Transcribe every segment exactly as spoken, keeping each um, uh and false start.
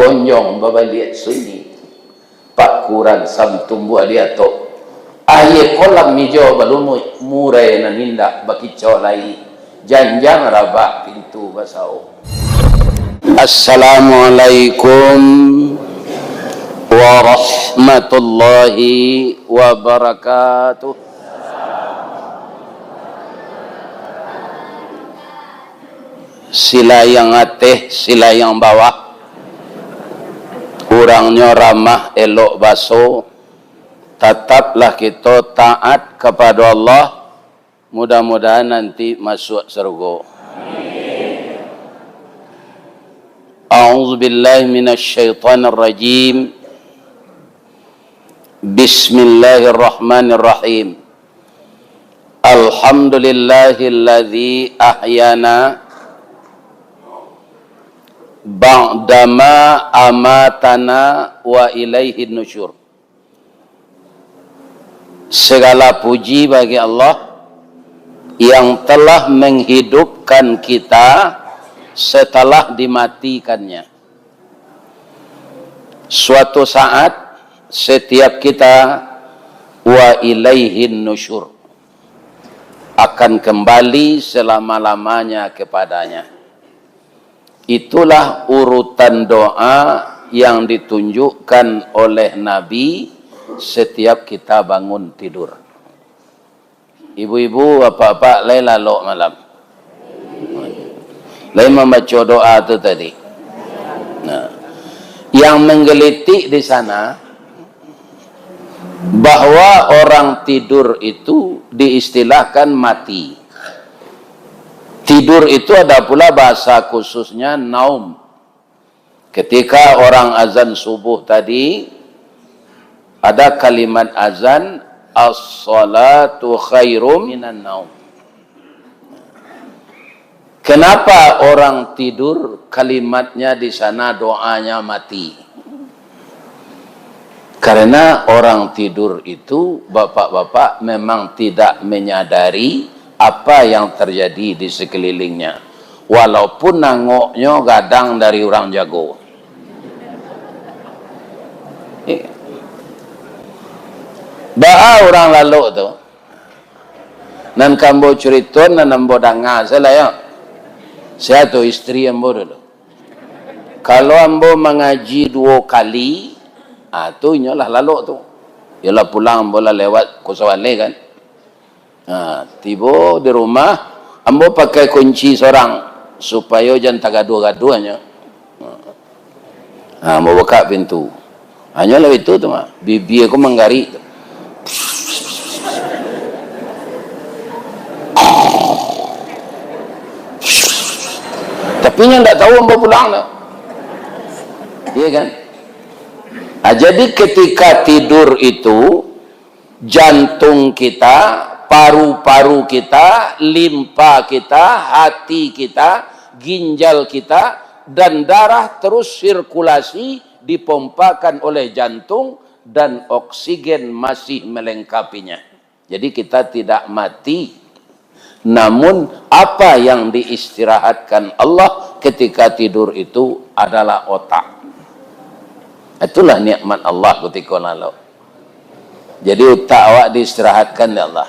Onjong babaliak sunyi, pakuran sam tumbuah di atok. Aia kolam ijo balumuik, murai nan indak bakicau lai, janjang rabak pintu basawo. Assalamualaikum warahmatullahi wabarakatuh. Sila yang ateh, sila yang bawah. Urangnyo ramah, elok baso. Tataplah kito taat kapado Allah. Mudah-mudahan nanti masuak sarugo. A'udzubillahi minasyaitonirrajim. Bismillahirrahmanirrahim. Alhamdulillahilladzi ahyana ba'dama amatana wa ilaihin nusyur. Segala puji bagi Allah yang telah menghidupkan kita setelah dimatikannya. Suatu saat, setiap kita, wa ilaihin nusyur, akan kembali selama-lamanya kepadanya. Itulah urutan doa yang ditunjukkan oleh Nabi setiap kita bangun tidur. Ibu-ibu, bapak-bapak, lai lalok malam? Lai mambaco doa tu tadi? Nah, yang menggelitik di sana, bahwa orang tidur itu diistilahkan mati. Tidur itu ada pula bahasa khususnya naum. Ketika orang azan subuh tadi, ada kalimat azan, "As-salatu khairum minan naum." Kenapa orang tidur kalimatnya di sana, doanya mati? Karena orang tidur itu, bapak-bapak, memang tidak menyadari apa yang terjadi di sekelilingnya. Walaupun nangoknyo gadang dari urang jago. Baa urang lalok tu? Nan ka ambo curitoan, nan ambo danga, salah yo. Sia tu istri ambo dulu. Kalau ambo mangaji duo kali, ah, tu inyo lah lalok tu. Iyolah pulang ambo lah lewat Kusawane kan. Ha, tibo di rumah, ambo pakai kunci sorang, supayo jan tagaduah-gaduahnyo. Ha, ambo bukak pintu. Hanyolah itu tu mah, bibia ko manggarik tu. Tapi inyo ndak tahu ambo pulang tu. Iya kan? Ha, jadi ketika tidur itu, jantung kita, paru-paru kita, limpa kita, hati kita, ginjal kita, dan darah terus sirkulasi, dipompakan oleh jantung, dan oksigen masih melengkapinya. Jadi kita tidak mati. Namun, apa yang diistirahatkan Allah ketika tidur itu adalah otak. Itulah nikmat Allah kutiko lalok. Jadi, utak awak diistirahatkan dek Allah.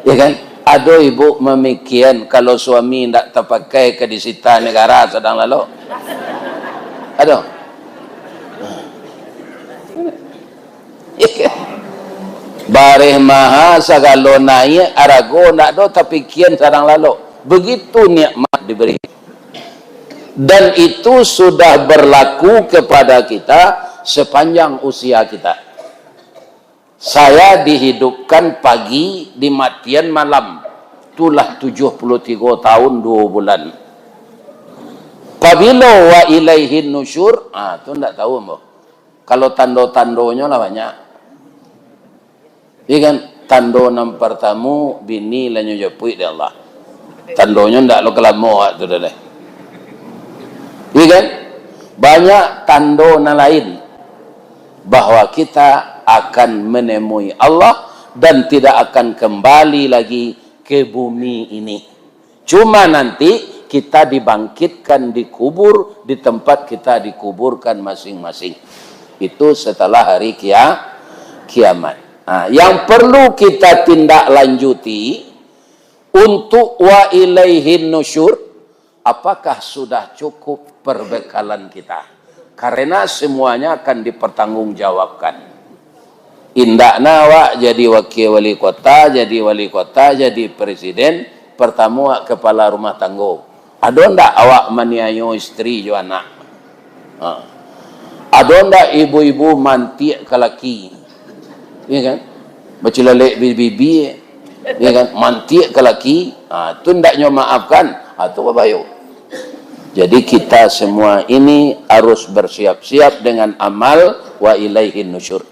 Ya kan? Ado ibu mamikian, kalau suami ndak tapakai ka disita negara sadang lalok? Ado? Bareh maha, sagalo naiak, arago ndak ado, tapikian sadang lalok. Begitu nikmat diberi. Dan itu sudah berlaku kepada kita sepanjang usia kita. Saya dihidupkan pagi, dimatian malam. Itulah tujuh puluh tiga tahun dua bulan. Pabilo wa ilaihin nusyur, ah, tu ndak tahu ambo. Kalau tando-tandonyo lah banyak. Iya kan? Tando nan partamo, bini lah nyo japuik dek Allah. Tandonyo ndak lo kalamo awak tu doh lai. Iya kan? Banyak tando nan lain bahwa kita akan menemui Allah dan tidak akan kembali lagi ke bumi ini. Cuma nanti kita dibangkitkan, dikubur di tempat kita dikuburkan masing-masing. Itu setelah hari kia-, kiamat. Nah, yang perlu kita tindak lanjuti untuk wa ilaihin nusyur, apakah sudah cukup perbekalan kita? Karena semuanya akan dipertanggungjawabkan. Indakna awak jadi wakil wali kota, jadi wali kota, jadi presiden, pertamo awak kepala rumah tanggo. Ado ndak awak maniayo istri jo anak? Ha. Ado ndak ibu-ibu mantiak ka laki? Ya kan? Bacilalek bibi-bibi, ya kan? Mantiak ka laki, ha, tu ndaknyo maafkan, ha, tu babayo. Jadi kita semua ini harus bersiap-siap dengan amal wa ilaihin nusyur.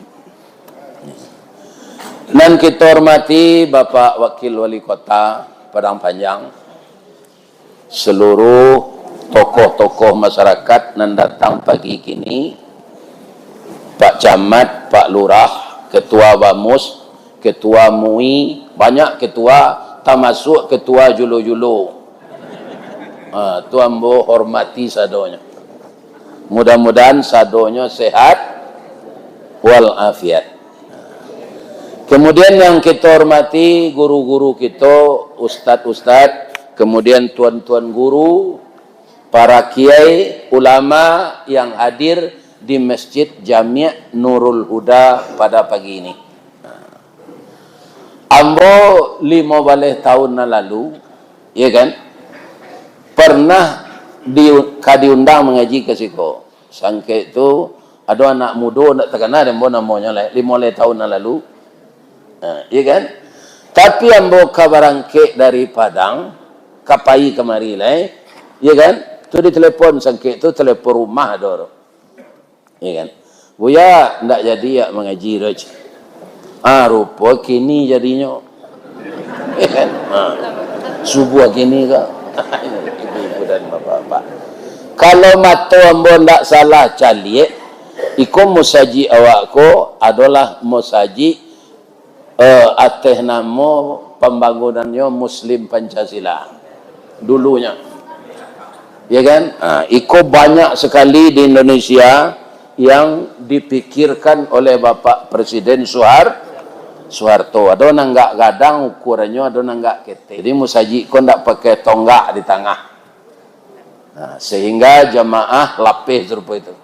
Nan kita hormati Bapak Wakil Wali Kota Padang Panjang, seluruh tokoh-tokoh masyarakat nan datang pagi kini, Pak Camat, Pak Lurah, Ketua Bamus, Ketua MUI, banyak ketua, tamasuak Ketua Julo-Julo. Ha, tu ambo hormati sadonyo. Mudah-mudahan sadonyo sehat walafiat. Kemudian yang kita hormati guru-guru kita, ustad-ustad, kemudian tuan-tuan guru, para kiai, ulama yang hadir di Masjid Jami' Nurul Huda pada pagi ini. Ambo limo baleh tahun nan lalu, ya kan, pernah di, ka diundang mangaji ka siko. Sangkek tu, ado anak mudo, ndak takana dek ambo namonyo lai, limo baleh tahun nan lalu. Ha, ya kan? Tapi ambo ka barangkek dari Padang, ka pai kamari lai, ya kan? Tu ditelepon sangkek tu, telepon rumah ado tu. Ya kan? "Buya, ndak jadi yak mangaji doh, cik." "Ah, rupo kini jadinyo." Ya kan? Ha. Subuah kini ka. Ibu-ibu dan bapak-bapak. Kalau mato ambo ndak salah caliak, iko musajik awak ko adolah musajik eh, ateh namo pambangunannyo Muslim Pancasila dulunyo. Ya kan? Ha, iko banyak sekali di Indonesia yang dipikirkan oleh Bapak Presiden Suhar-, Suharto. Ado nan agak gadang ukurannyo, ado nan agak ketek. Jadi musajik ko ndak pakai tonggak di tangah. Nah, sehingga jamaah lapeh sarupo itu.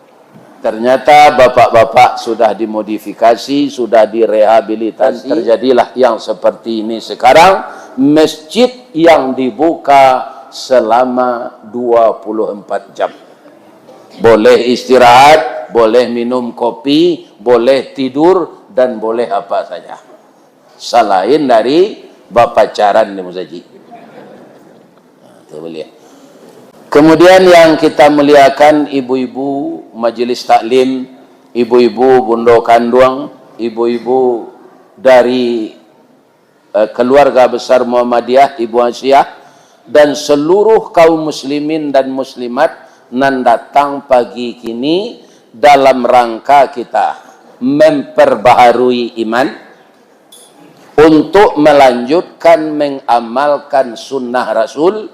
Ternyata bapak-bapak sudah dimodifikasi, sudah direhabilitasi. Terjadilah yang seperti ini sekarang, masjid yang dibuka selama dua puluh empat jam. Boleh istirahat, boleh minum kopi, boleh tidur, dan boleh apa saja. Salain dari bapacaran di musajik. Nah, tu boleh. Kemudian yang kita muliakan ibu-ibu majelis taklim, ibu-ibu bundo kanduang, ibu-ibu dari, eh, keluarga besar Muhammadiyah, Ibu Asiah, dan seluruh kaum muslimin dan muslimat nan datang pagi kini dalam rangka kita memperbaharui iman, untuk melanjutkan mengamalkan sunnah Rasul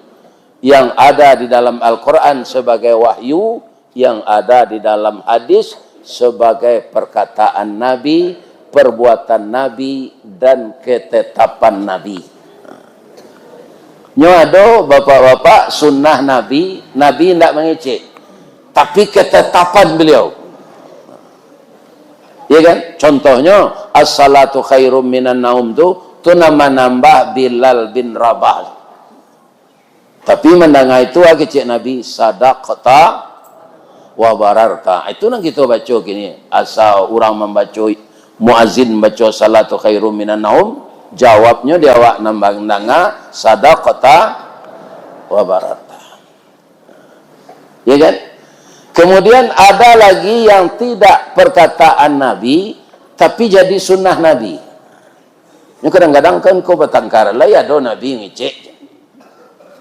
yang ada di dalam Al-Quran sebagai wahyu, yang ada di dalam hadis sebagai perkataan Nabi, perbuatan Nabi, dan ketetapan Nabi. Nyo ado bapak-bapak sunnah Nabi, Nabi indak mangecek, tapi ketetapan beliau. Ya kan? Contohnyo, "As-salatu khairum minan naum" tu, tu nan manambah Bilal bin Rabah. Tapi mandanga itu, ah, kecek Nabi, "Sadaqta wa bararta." Itu nan kito baco kini. Asa urang mambaco, muazin baco "Salatu khairum minan naum", jawabnyo di awak nan mandanga, "Sadaqta wa bararta." Ya kan? Kemudian ada lagi yang tidak perkataan Nabi, tapi jadi sunnah Nabi. Nyo kadang-kadang kan ko batangkar, lai ado Nabi ngecek.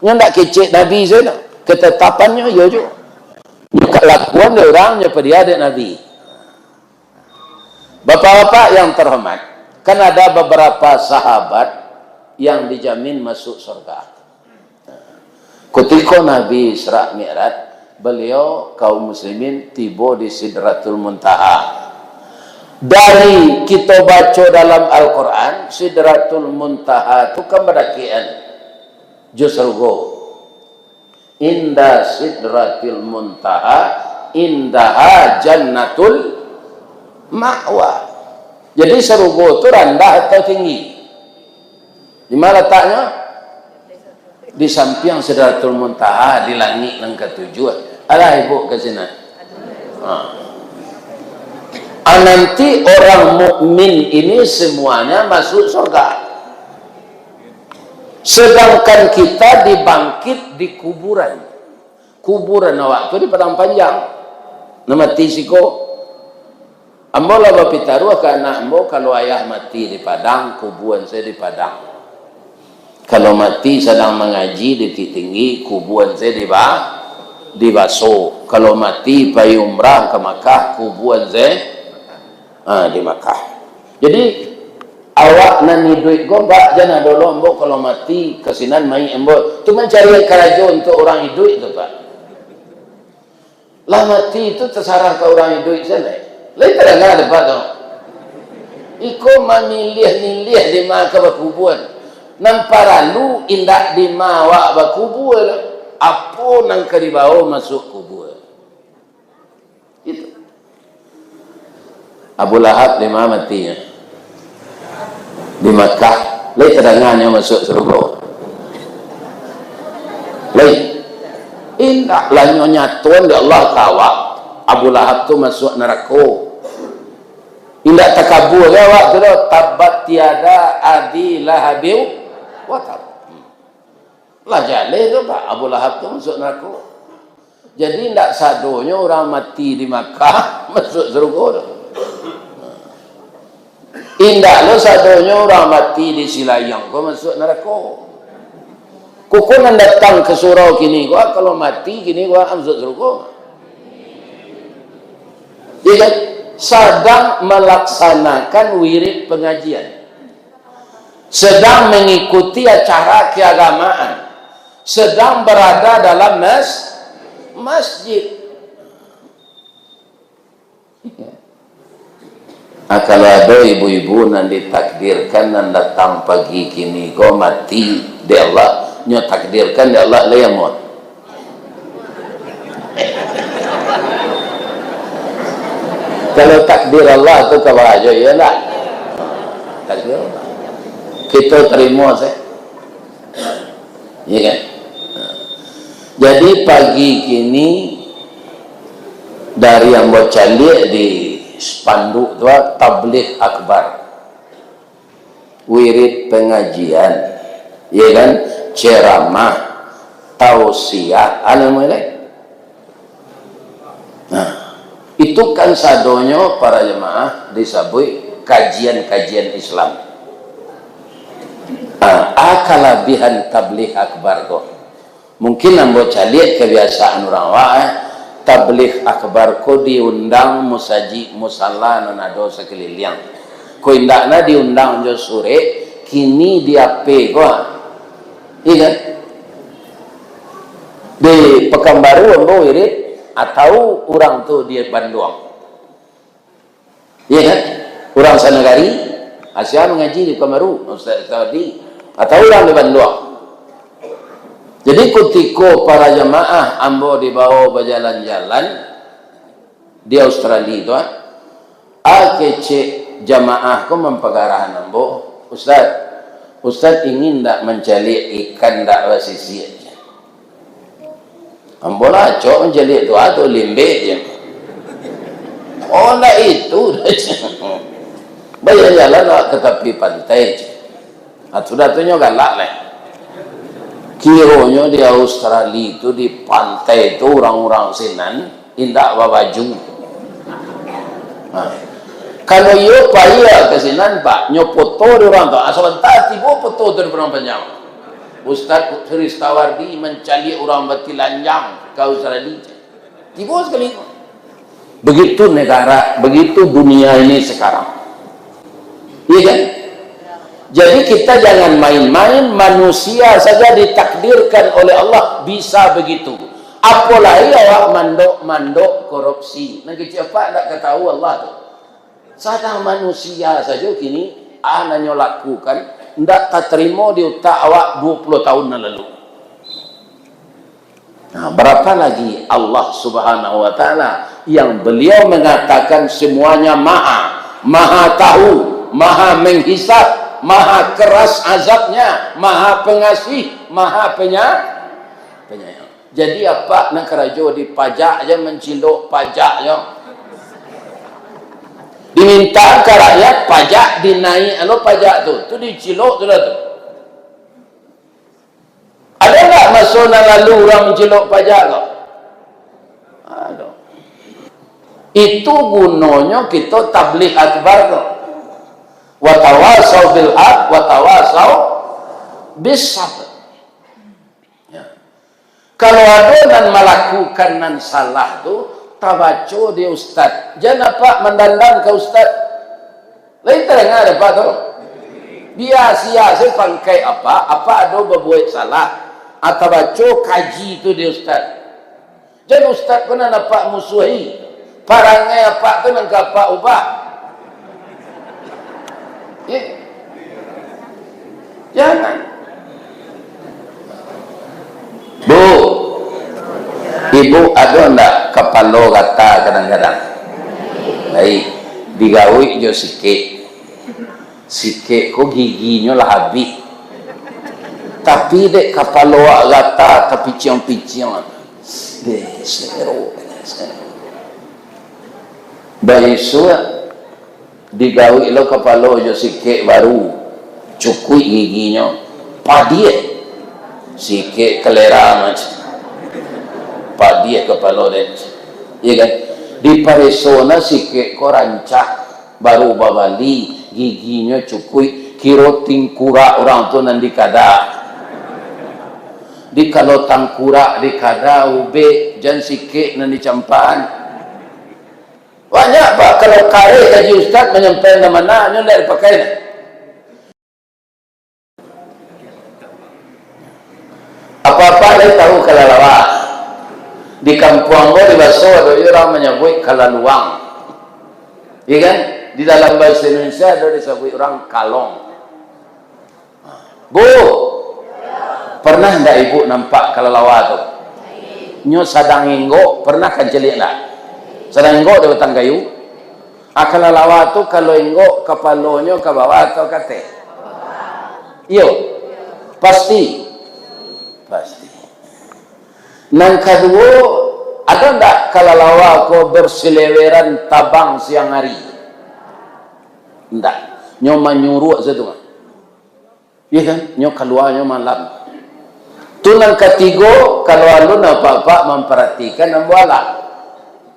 Nyo ndak kecek Nabi sajo, ketetapannyo iyo juo. Nyo kalakuan dek urang, nyo padiah dek Nabi. Bapak-bapak yang terhormat, kan ada beberapa sahabat yang dijamin masuk surga. Kutiko Nabi Isra Mi'raj, baliau, kaum muslimin, tibo di Sidratul Muntaha. Dari kito baco dalam Al-Quran, Sidratul Muntaha tu kan badakekan jo sarugo. Inda Sidratil Muntaha, indaha Jannatul Ma'wa. Jadi, sarugo tu randah atau tinggi? Di mana lataknyo? Di sampiang Sidratul Muntaha, di langik nan katujuah. Alah, ibu ka sinan. Ha. Ah, nanti orang mukmin ini semuanya masuk surga. Sedangkan kita dibangkit di kuburan. Kuburan awak tu di Padang Panjang. Nan mati siko. Ambo lah bapitaruah ka anak ambo, kalau ayah mati di Padang, kubuan se di Padang. Kalau mati sadang mangaji di Bukik Tinggi, kubuan se di Ba-, di Baso. Kalau mati pai umrah ka Makkah, kubuan se, ha, di Makkah. Jadi, awak nan iduik ko, Pak, jan ado lo ambo kalau mati ka sinan mayik ambo. Tu mancari karajo untuak urang iduik tu, Pak. Lah mati tu tasarah ka urang iduik se lai. Lai tadanga dek Pak tu. Iko mamiliah-miliah di ma ka bakubuan. Nan paralu indak di ma awak bakubua, apo nan ka dibawo masuak kubua. Itu. Abu Lahab di ma matinyo? Di Makkah. Lai tadanga nyo masuak sarugo? Lai. Indak lah, nyo nyatoan dek Allah ka awak. Abu Lahab tu masuak narako. Indak takabua ka awak tu doh. Tabbat yada Abi Lahabin wa tab. Lah jaleh tu, Pak, Abu Lahab tu masuak narako. Jadi, indak sadonyo urang mati di Makkah masuak sarugo tu. Indak lo sadonyo urang mati di Silayang ko masuak narako. Kok nan datang ka surau kini ko, kalau mati kini ko masuak sarugo. Ya kan? Sadang melaksanakan wirid pengajian. Sedang mengikuti acara keagamaan, sedang berada dalam mas-, masjid. Ah, kalau ado ibu-ibu nan ditakdirkan nan datang pagi kini ko mati dek Allah, nyo takdirkan dek Allah lai amuah. Kalau takdir Allah tu ka bahayo, iyo ndak? Takdir Allah. Kito tarimo se. Iya kan? Jadi pagi kini dari ambo caliak di spanduk tu, tabligh akbar. Wirid pengajian, ya kan, ceramah, tausiah, anu mulai. Nah, itu kan sadonyo para jemaah disabuik kajian-kajian Islam. Nah, a kalabihan tabligh akbar ko. Mungkin ambo caliak kabiasaan urang awak, eh. Tabligh akbar ko diundang musajik musala nan ado sakaliliang. Ko indak na diundang jo surek, kini di A P ko, ah. Iya kan? Di Pekanbaru ambo wirid, atau urang tu di Banduang. Iya kan? Urang sanagari, asia mangaji di Pekanbaru, Ustaz Tawadi, atau urang di Banduang. Jadi, kutiko para jamaah ambo dibawo bajalan-jalan di Australia tu, ah, a kecek jamaah ko mampagarahan ambo, "Ustaz, Ustaz ingin ndak mancaliak ikan ndak basisiak?" Ambo lah acok mancaliak tu, ah, tu limbek je. Oh, ndak itu. Bajalan-jalan awak ka tapi pantai je. Ah, sudah tu nyo galak lai. Kironyo di Australia tu, di pantai tu, urang-urang sinan indak babaju. Nah, kalau iyo pai ka sinan, Pak, nyo foto di urang tu. Ah, sabanta tibo foto tu di Padang Panjang. Ustaz Ristawardi mancaliak urang batilanjang ka Australia. Tibo sakali. Begitu negara, begitu dunia ini sekarang. Iya kan? Jadi kita jangan main-main, manusia saja ditakdirkan oleh Allah bisa begitu. Apolai awak mandok-mandok korupsi. Nan kecil apak ndak katahu Allah tu. Sadang manusia saja kini, a nan nyo lakukan, ndak tatarimo di utak awak dua puluh tahun nan lalu. Nah, berapa lagi Allah Subhanahu wa Ta'ala yang Beliau mengatakan semuanya maha, maha tahu, maha menghisab, maha keras azabnya, maha pengasih, maha penya-, penyayang. Jadi, apak nan karajo di pajak je, mancilok pajak je. Diminta ka rakyat pajak, dinaik alo pajak tu. Tu dicilok tu lah tu. Ado ndak maso nan lalu urang mancilok pajak ko? Ado. Itu gunonyo kito tabligh akbar ko. Watawasau bil haq, watawasau bis sabr. Ya. Kalau ado nan malakukan nan salah tu, tabaco di ustad. Jan apak mandandam ka ustad. Lain tadanga dek apak tu. Bia sia se pangkaik apak, apak ado babuek salah. Ah, tabaco kaji tu di ustad. Jan ustad ko nan apak musuahi. Parangai apak tu nan ka apak ubah. Eh. Jangan. Bu, ibu ado ndak kapalo gata kadang-kadang? Baik, digawik jo sikek. Sikek ko giginyo lah abih. Tapi dek kapalo awak gata, tapiciang-piciang. Deh, sero, sero. Baisuak, digawik lo kapalo jo sikek baru, cukuik giginyo, padiah. Sikek kalera macam. Padiah kapalo den. Iya kan? Dipareso na sikek ko rancak, baru babali, giginyo cukuik, kiro tingkurak urang tu nan dikada. Di kalau tangkurak dikada, ubek, jan sikek nan dicampakan. Banyak, Pak, kalau kareh kaji ustad manyampaian nan mana, nyo ndak dipakai nah. Apa-apa lai tahu kalalawa. Di kampuang ko, di baso ado urang manyabuik kalaluang. Iya kan? Di dalam bahasa Indonesia ado disabuik urang kalong. Bu, pernah ndak ibu nampak kalalawa tu? Nyo sadang inggok, pernah kan caliak ndak? Sadang inggok di batang kayu. Ah, kalalawa tu kalau inggok, kapalonyo ka bawah atau ka ateh? Iyo. Pasti. Pasti. Nan kaduo, ado ndak kalalawa ko berseleweran tabang siang hari? Ndak. Nyo manyuruak sajo tu. Iya kan? Nyo kaluanyo malam. Tu nan katigo, kalau alun apak-apak mamparatikan, ambo alah.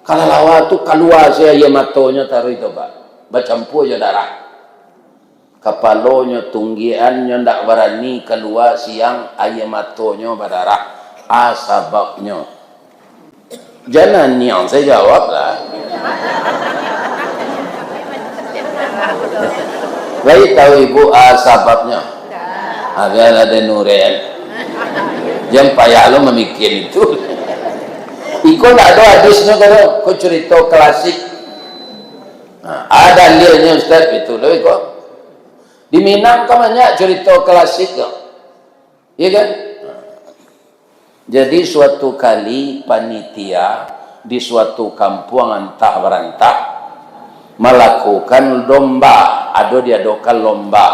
Kalalawa tu kalua se aia matonyo taruih tu, Pak. Bacampua jo darah. Kapalonyo tunggian, nyo ndak barani kalua siang, aia matonyo badarah. A sababnyo? Jan aniang sajo jawab lah. Lai tahu ibu a sababnyo? Agak ada nuren. Jan payah lo mamikir itu. Iko ndak ado hadisnyo ko, ko curito klasik. Nah, ada dalilnyo, Ustaz, itu lo iko. Di Minang kan banyak curito klasik tu. Iya kan? Jadi, suatu kali panitia di suatu kampuang antah barantah malakukan lomba, ado diadokan lomba,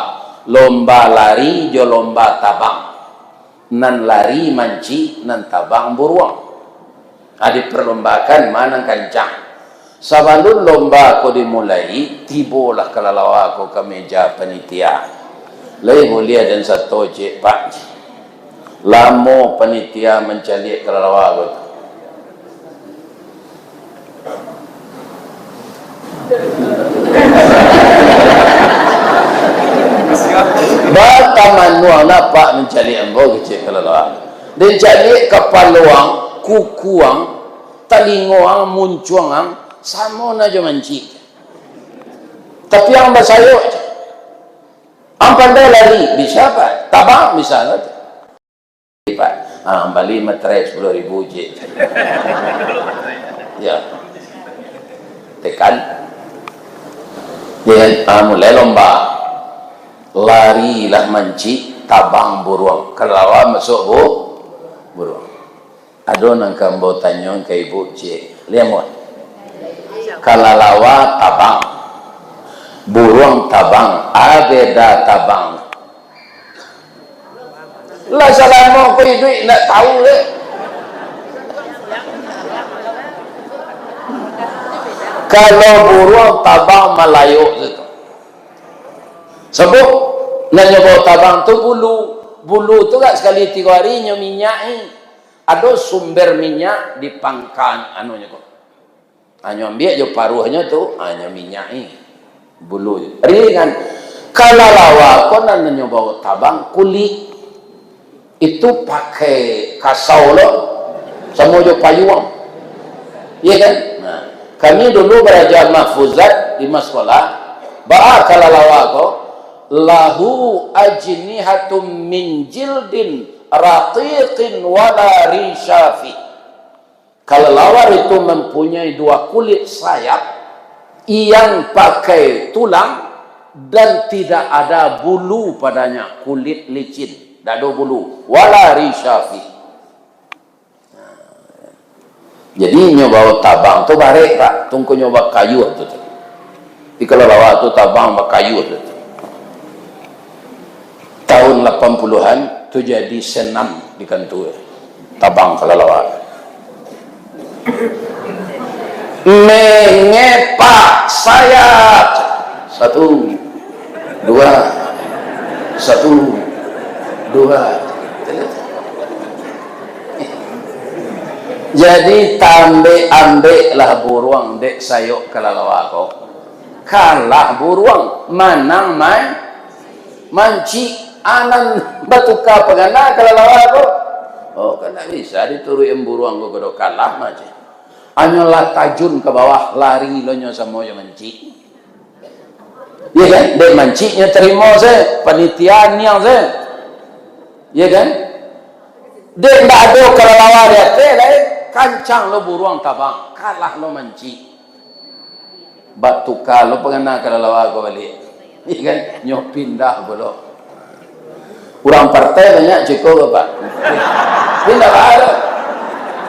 lomba lari jo lomba tabang. Nan lari mancik, nan tabang buruang. Ah, diperlombakan ma nan kancang. Sabalun lomba ko dimulai, tibolah kalalawa ko ka meja panitia. Lai buliah den sato ciek, Pak. Lamo panitia mancaliak kalalawa ko tu. Batamanuang apak mancaliak ambo kecek kalalawa. Den caliak kapalo ang, kuku ang, talingo ang, muncuang ang, samo na jo mancik. Tapi ang basayok. Ang pandai lari, bisa, Pak? Tabang bisa, kan? Pak, ah, bali materai sapuluah ribu je. Ya. Tekan. Ya, ah, mulai lomba. Larilah mancik, tabang buruang. Kalalawa masuak bu-, buruang. Ado nan ka ambo tanyo ka ibu ciek. Liang, Wan. Kalalawa tabang. Buruang tabang. A beda tabang. Lah salamo ko iduik ndak tahu deh. Kalau buruang tabang malayok tu. Sabab nan nyo bao tabang tu bulu. Bulu tu gak sakali tigo hari nyo minyaki. Ado sumber minyak di pangka anu nyo ko. Hanyo ambiak jo paruahnyo tu, hanyo minyak ni. Bulu. Ringan. Kalalawa ko nan nyo bao tabang kulik. Itu pakai kasau lo. Samo jo payuang. Iya kan? Nah, kami dulu baraja mahfuzat di maskola. Baa kalalawa ko? Lahu ajnihatum min jildin raqiqin wala rishafi. Kalelawar itu mempunyai dua kulit sayap yang pakai tulang dan tidak ada bulu padanya, kulit licin, tidak ada bulu. Wala rishafi. Jadi, nyo bao tabang tu barek, Pak. Tungku nyo bakayuah tu, tu. Di kalalawa tu tabang bakayuah tu, tu. Tahun lapan puluhan tu jadi senam di kantua. Tabang kalalawa. Mengepak sayap. Satu, dua, satu, dua. Jadi, tambek-ambeklah buruang dek sayok kalalawa ko. Kalah buruang, manang man-, mancik. Anan batuka pangana kalalawa ko. Oh, kan ndak bisa dituruik buruang ko, kodo kalah mancik. Hanyolah tajun ka bawah, lari lo nyo samo jo mancik. Iya kan? Dek mancik nyo tarimo se, panitia niang se. Iya kan? Dek ndak ado kalalawa di ateh lai, kancang lo buruang tabang, kalah lo mancik. Batuka lo pangana kalalawa ko baliak. Iya kan? Nyo pindah pulo. Urang partai banyak ceko ko, Pak. Tapi ndak baa.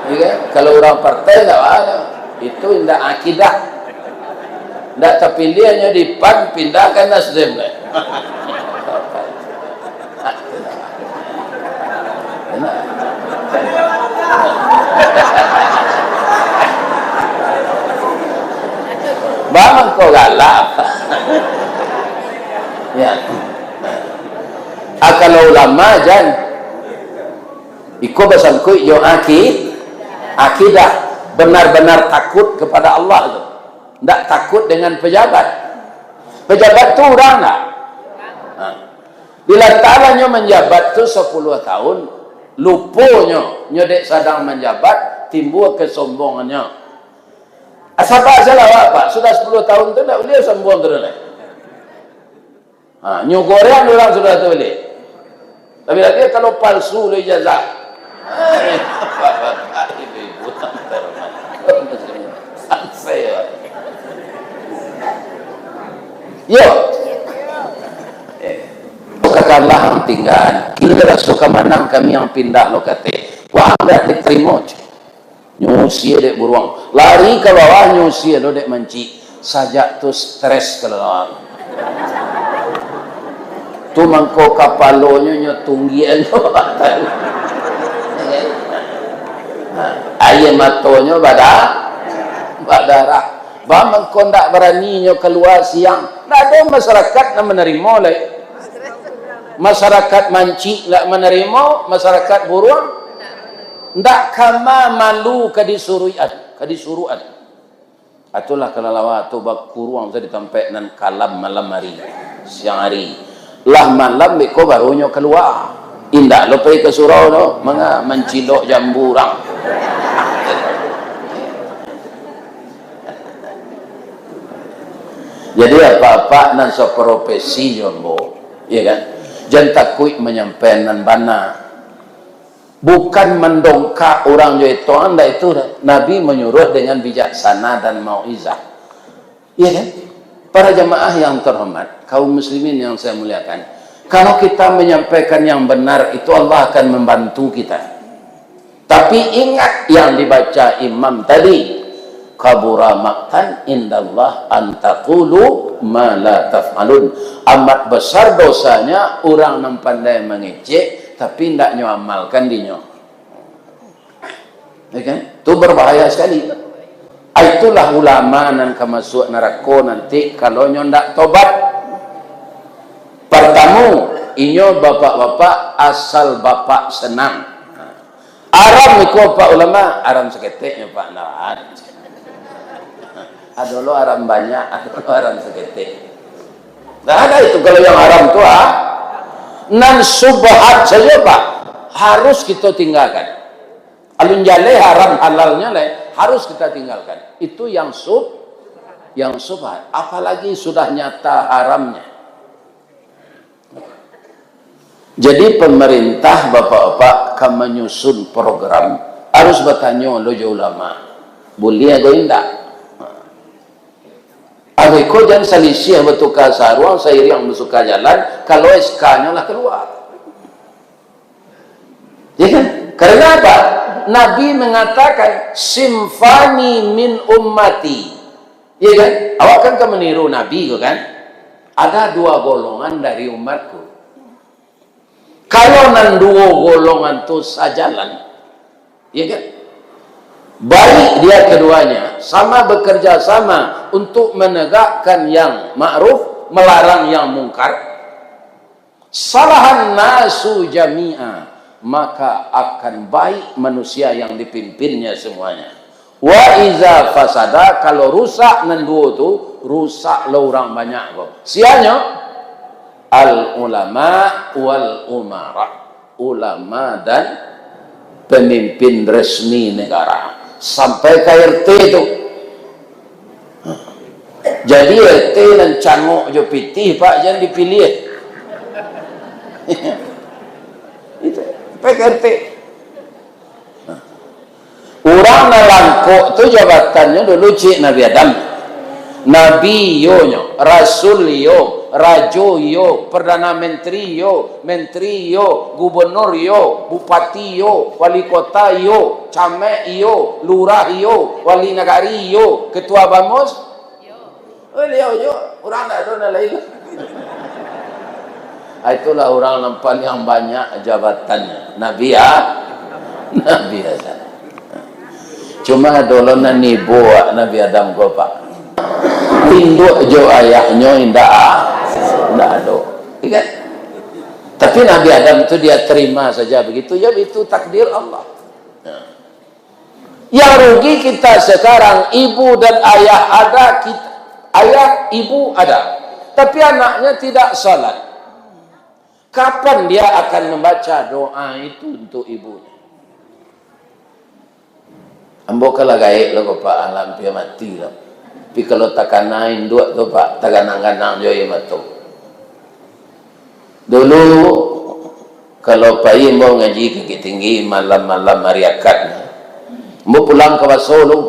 Iya kan? Kalau urang partai ndak baa. Itu indak akidah. Ndak tapiliah nyo di PAN, pindah ka Nasdem lai. Enak. Bang, kau galak. Ya. Ah, kalau ulama, jan. Iko basangkuik jo aki-, akidah. Benar-benar takut kepada Allah tu. Ndak takut dengan pejabat. Pejabat tu urang ndak? Ha. Bila Ta'ala nyo manjabat tu sapuluah tahun, lupo nyo, nyo dek sadang manjabat, timbua kesombongannyo. Asapa salah awak, Pak? Sudah sapuluah tahun tu ndak buliah sombong tu lai. Ha, nyo goreng urang sudah tu buliah. Tapi lagi kalau palsu lo ijazah. Hai, bapak-bapak, ibu-ibu, santai, Pak. Yo. Eh, katakanlah ang tingga, kini raso ka manang kami ang pindah lo kate. Wah, ndak ditarimo. Nyo usia dek buruang. Lari ka bawah, nyo usia lo dek mancik. Sajak tu stres kalau lawan. Tu mangko kapalonyo nyo tunggian. Nah, aia matonyo bada-, badarah. Ba mangko ndak barani nyo kalua siang. Ndak ado masyarakat nan manarimo lai. Masyarakat mancik ndak manarimo, masyarakat buruang ndak kama malu ka disuruian, ka disuruan. Atulah kalalawa tu bakuruang tu di tampek nan kalam malam hari, siang hari. Lah malam beko baru nyo kalua. Indak lo pai ka surau tu, manga mancilok jambu urang. Jadi, apak-apak nan saprofesi jo ambo, Ya kan? Jan takuik manyampaikan nan bana. Bukan mandongkak urang jo eto, ndak itu. Nabi manyuruah dengan bijaksana dan mauizah. Iya kan? Para jamaah yang terhormat, kaum muslimin yang saya muliakan, kalau kita menyampaikan yang benar, itu Allah akan membantu kita. Tapi ingat yang dibaca imam tadi, "Kabura maqtan indallah an taqulu ma la taf'alun." Amat besar dosanya urang nan pandai mangecek, tapi ndak nyo amalkan dinyo. Ya kan? Tu berbahaya sekali. Ah, itulah ulama nan ka masuak narako nanti kalau nyo ndak tobat. Pertamo, inyo bapak-bapak asal bapak senang. Aram iko Pak Ulama, aram saketek nyo Pak, ndak ado. Ado lo aram banyak, ado lo aram saketek. Ndak ada itu kalau yang haram tu, ah. Nan subhat saja, Pak, harus kita tinggalkan. Alun jaleh haram halalnya lai, harus kita tinggalkan. Itu yang sub, yang subhat. Apalagi sudah nyata haramnya. Jadi pemerintah, bapak-bapak, ka manyusun program, harus batanyo lo jo ulama. Buliah atau indak? Abih ko jan salisih batuka saruang, sairiang basuka jalan, kalau S K-nyo lah kalua. Ya kan? Karena apa? Nabi mengatakan, "Sinfani min ummati." Ya kan? Awak kan ka maniru Nabi ko kan? Ada dua golongan dari umatku. Kalau nan duo golongan tu sajalan, ya kan? Baik dia keduanya, sama bekerja sama untuk menegakkan yang ma'ruf, melarang yang mungkar, salahan nasu jami'a, maka akan baik manusia yang dipimpinnya semuanya. Wa iza fasada, kalau rusak nan duo tu, rusak lo urang banyak ko. Sianyo? Al ulama wal umara. Ulama dan pemimpin resmi negara. Sampai ka R T tu. Jadi R T nan cangok jo pitih, Pak, jan dipiliah. Itu, sampai ka R T. Urang nan langkok tu jabatannyo dulu cik Nabi Adam. Nabi iyo nyo, rasul iyo, rajo iyo, perdana menteri iyo, menteri iyo, gubernur iyo, bupati iyo, wali kota iyo, camek iyo, lurah iyo, wali nagari iyo, ketua bamus. Baliau jo, urang ndak ado nan lain. Ah, itulah urang nan paliang banyak jabatannyo. Nabi, ah? Nabi Adam. Cuma ado lo nan ibo, ah, Nabi Adam ko, Pak. Induak jo ayahnyo indak, ah? Indak ado. Iya kan? Tapi Nabi Adam tu dia terima saja begitu. Ya, itu takdir Allah. Nah. Yang rugi kita sekarang, ibu dan ayah ada, kita, ayah, ibu ada, tapi anaknya tidak salat. Kapan dia akan membaca doa itu untuk ibunya? Ambo kan lah gaek lo ko, Pak, alah ampia mati lo. Tapi kalau takana induak tu, Pak, taganang-ganang jo aia mato. Dulu, kalau pai ambo ngaji ka Bukittinggi malam-malam ari Akad, ambo pulang ka Baso lu.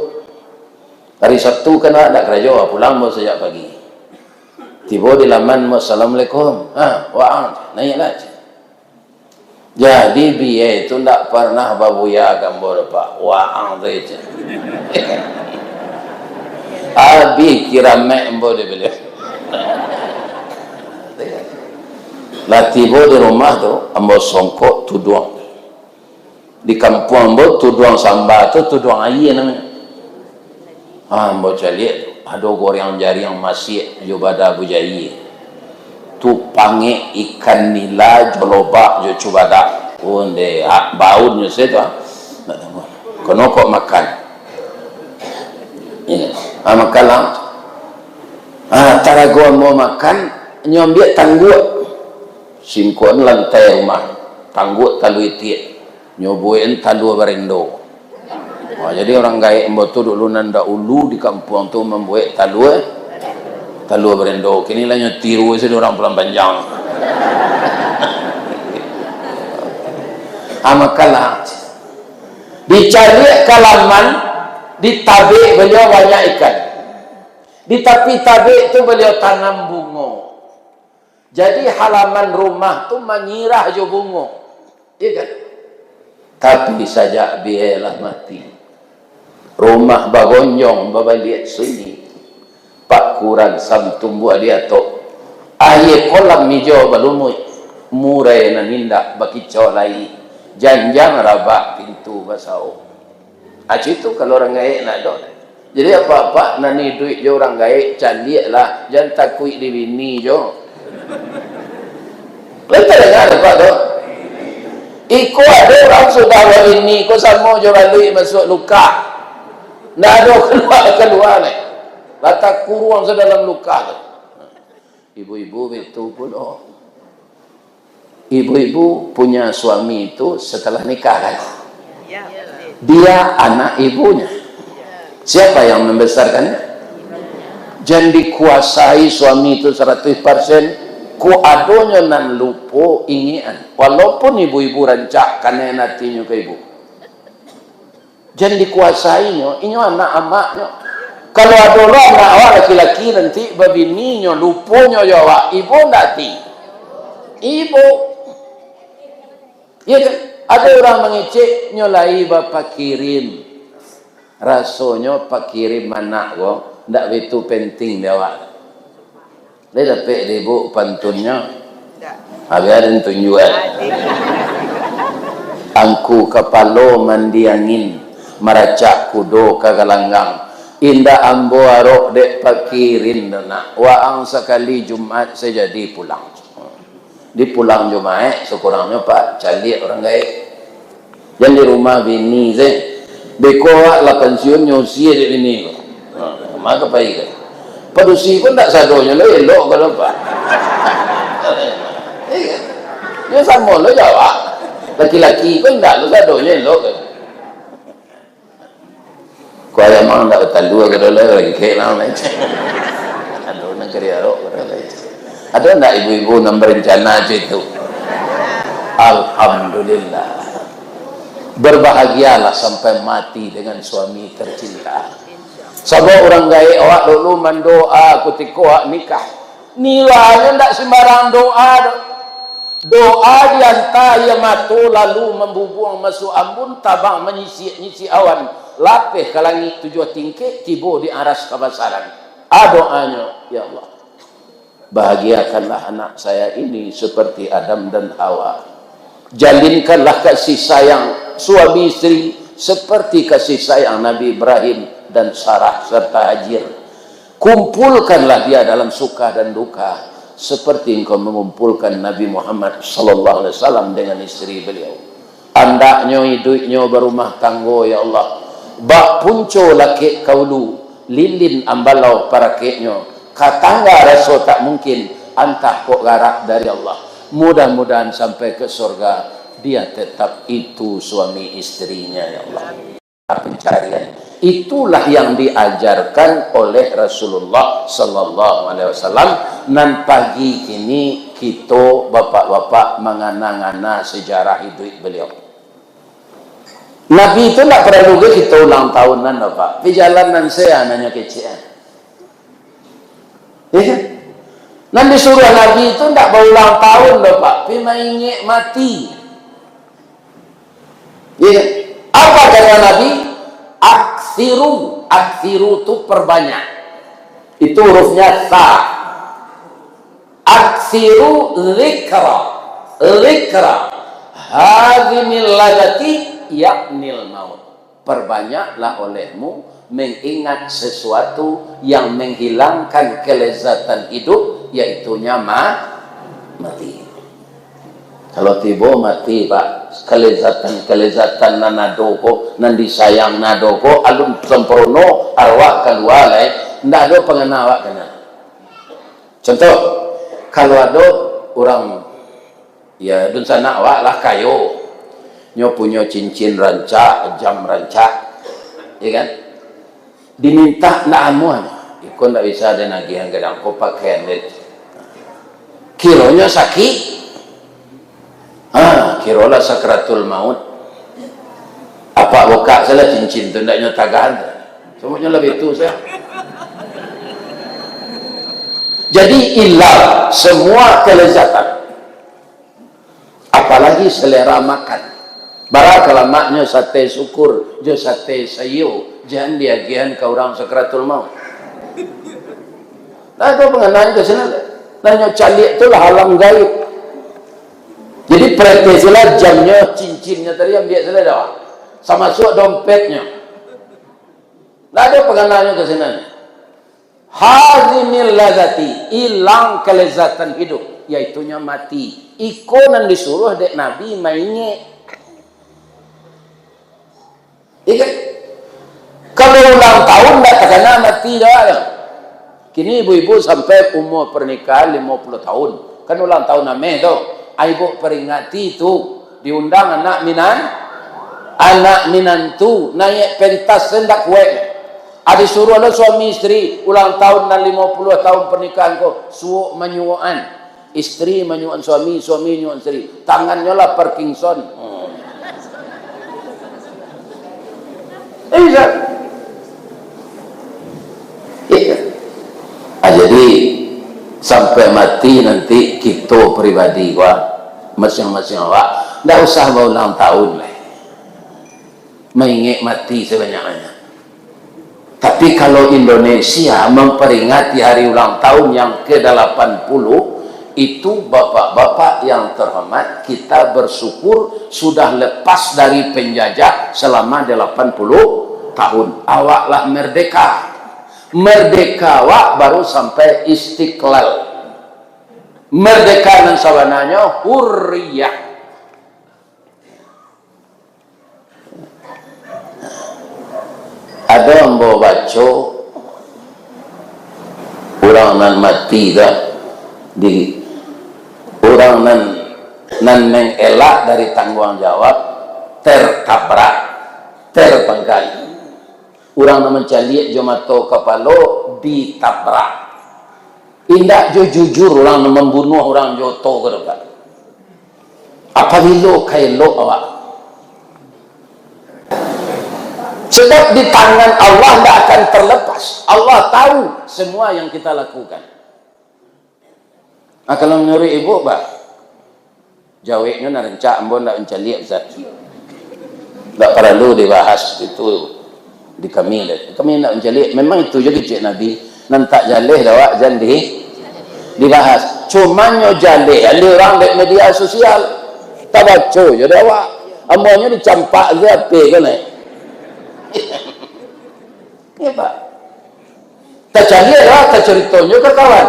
Ari Sabtu kan ndak karajo, pulang ambo sajak pagi. Tibo di laman ambo, "Assalamualaikum." "Ha, waang." "Naiaklah," cek. Jadi, bia itu ndak parnah babuya ka ambo doh, Pak. Waang tu, cek. Abih kiramek ambo dek baliau. Lah tibo di rumah tu, ambo songkok tuduang. Di kampuang ambo, tuduang samba tu, tuduang aia namonyo. Ah, ambo caliak tu, ado goreng jariang masiak jo bada bujai. Tu pangek ikan nila jo lobak jo cubadak. Onde, ah, baunnyo se tu, ah. Ndak tahu. Kono kok makan. Iyo. Ah, makanlah. Ah, tarago ambo makan, nyo ambiak tangguak. Singkok ni lantai rumah. Tangguak talua itiak. Nyo buekan talua barendo. Ha, jadi urang gaek ambo tu dulu nan dahulu di kampuang tu mambuek talua, talua barendo. Kini lah nyo tiru sajo urang Padang Panjang. Amakalah. Dicaliak ka laman, ditabek baliau banyak ikan. Di tapi tabek tu baliau tanam bungo. Jadi halaman rumah tu manyirah jo bungo. Iya kan? Tapi sajak bialah mati, rumah bagonjong babaliak sunyi. Paku ransam tumbuah di atok. Aia kolam ijo balumuik. Murai nan indak bakicau lai. Janjang rabak pintu basao. Aci tu kalau urang gaek nak do. Jadi apak-apak nan iduik jo urang gaek, caliak lah, jan takuik di bini jo. Lai tadanga apak tu? Iko ado urang sudah babini ko samo jo baluik masuak lukah. Ndak ado kalua-kalua lai. Lah takuruang sadalam lukah tu. Ibu-ibu baitu pulo. Ibu-ibu punya suami itu setelah nikah kan? Ya, betul. Dia anak ibunya. Siapa yang membesarkannya? Jan dikuasai suami itu saratus persen, ko adonyo nan lupo ingekan. Walaupun ibu-ibu rancak kanai atinyo ka ibu. Jan dikuasainyo, inyo anak amaknyo. Kalau ado lo anak awak laki-laki nanti babininyo, luponyo jo awak, ibo ndak ati? Ibo. Iya kan? Ado urang mangecek, "Nyo lai bapakirin." Rasonyo pakirin anak ko ndak baitu penting di awak. Lai dapek dek ibu pantunnyo? Indak. Habis den tunjuak. Adik. Angku kapalo mandi angin, maracak kudo ka galanggang. Indak ambo arok dek pakirin tu nak. Waang sakali Jumaat sajo jadi pulang. Di pulang Jumaat, sakurangnyo, Pak, caliak urang gaek. Jan di rumah bini se. Beko awak lah pansiun, nyo usie dek bini ko. Ha, ma ka pai ka? Padusi ko ndak sadonyo lo elok ko lo, Pak. Iya. Yo samo lo jo awak. Laki-laki ko ndak lo sadonyo elok ko. Ko ayam ang ndak batalua ko lo, lagi kek lah, lai. Ado nan kari arok ko lo, lai. Ado ndak ibu-ibu nan barencana cam itu? Alhamdulillah. Berbahagialah sampai mati dengan suami tercinta. Sabab urang gaek awak dulu mandoa kutiko awak nikah. Nilanyo ndak sembarang doa doh. Doa dianta aia mato lalu mambubuang masuak ambun, tabang manyisiak-nyisiak awan, lapeh ka langik tujuah tingkek, tibo di aras kabasaran. A doanyo, "Ya Allah, bahagiakanlah anak saya ini seperti Adam dan Hawa. Jalinkanlah kasih sayang suami isteri seperti kasih sayang Nabi Ibrahim dan Sarah serta Hajar. Kumpulkanlah dia dalam suka dan duka seperti Engkau mengumpulkan Nabi Muhammad sallallahu alaihi wasallam dengan isteri beliau." Andaknyo iduiknyo barumah tanggo, ya Allah, bak punco lakek ka ulu, lilin ambalau parakeknyo, ka tangga raso tak mungkin, antah kok garak dari Allah. Mudah-mudahan sampai ke surga, dia tetap itu suami istrinya, ya Allah. Pencarian. Itulah yang diajarkan oleh Rasulullah sallallahu alaihi wasallam. Nan pagi kini kito bapak-bapak mangana-ngana sejarah hidup beliau. Nabi itu ndak paralu ge kito ulang tahunan, Bapak. Pi jalan nan se a, nanyo kecek a. Ya kan? Nan disuruah Nabi itu ndak baulang tahun, Bapak. Pi maingek mati. Ya kan? Apa kata Nabi? Aksiru. Aksiru tu perbanyak. Itu hurufnya sa. Aksiru zikra. Zikra. Hazimil ladati yaknil maut. Perbanyaklah olehmu mengingat sesuatu yang menghilangkan kelezatan hidup, yaitunya ma-, mati. Kalau tibo mati, Pak, kelezatan-kelezatan nan ado ko, nan disayang nan ado ko, alun sempurno, arwah kalua lai, ndak ado pangana awak kanai. Contoh, kalau ado urang, ya, dunsanak awak lah kayo, nyo punyo cincin rancak, jam rancak, ya kan? Diminta ndak amuah, iko ndak bisa den agiah, gadang ko pakaian den. Kironyo sakik, ha, kirolah sakratul maut. Apak bukak salah cincin tu, ndak nyo tagahan tu. Sababnyo lah baitu sajo. Jadi, ilang semua kelezatan. Apalagi selera makan. Bara ka lamaknyo sate sukur, jo sate sayua, jan diagiahan ka urang sakratul maut. Nah, itu panganaan ka sinan. Nah, nyo caliak tu lah alam gaib. Jadi, pareteh silah jamnyo, cincinnyo tadi ambiak silah dah. Samasuak dompetnyo. Ndak ado panganaannyo ka sinan. Hadhimil lazati, ilang kelezatan hidup, yaitunyo mati. Iko nan disuruah dek Nabi maingek. Iya kan? Kalau ulang tahun ndak takana mati dah. Kini ibu-ibu sampai umur pernikahan lima puluh tahun. Kan ulang tahun ameh tu. Ai, ibu peringati tu. Diundang anak minan, anak minantu, naiak pentas se ndak kuek. Ado suruah lo suami isteri, ulang tahun nan limo puluah tahun pernikahan ko, suok manyuokan. Isteri manyuokan suami, suami nyuokan isteri. Tangannyo lah Parkinson. Hmm. Iya. Iya. Ah, jadi, sampai mati nanti kito pribadi ko, masiang-masiang awak, ndak usah baulang tahun lai. Maingek mati sabanyak-banyak. Tapi kalau Indonesia memperingati hari ulang tahun yang kedelapan puluh, itu, bapak-bapak yang terhormat, kita bersyukur sudah lepas dari penjajah selama delapan puluh tahun. Awak lah merdeka. Merdeka awak baru sampai istiqlal. Merdeka nan sabananyo hurriyah. Ado ambo baco, urang nan mati tu, di, urang nan, nan mengelak dari tangguang jawab, tertabrak, terpenggal. Urang nan mancaliak jo mato kapalo ditabrak. Indak jo jujur urang nan mambunuah urang jo oto ko doh, Pak. Apabilo ka elok awak? Sebab di tangan Allah ndak akan terlepas. Allah tahu semua yang kita lakukan. Nah, kalau menurut ibu, bah, jaweknyo nan rancak, ambo ndak mancaliak, Ustaz. Ndak paralu dibahas itu di kami, deh. Kami ndak mancaliak. Memang itu je kecek Nabi. Nan tak jaleh dek awak jan di, dibahas. Cumanyo jaleh, jaleh urang dek media sosial. Tabaco je dek awak. Amuahnyo dicampak je H P ko, neh. Iya, Pak. Tacaliak lah, tacaritonyo ka kawan.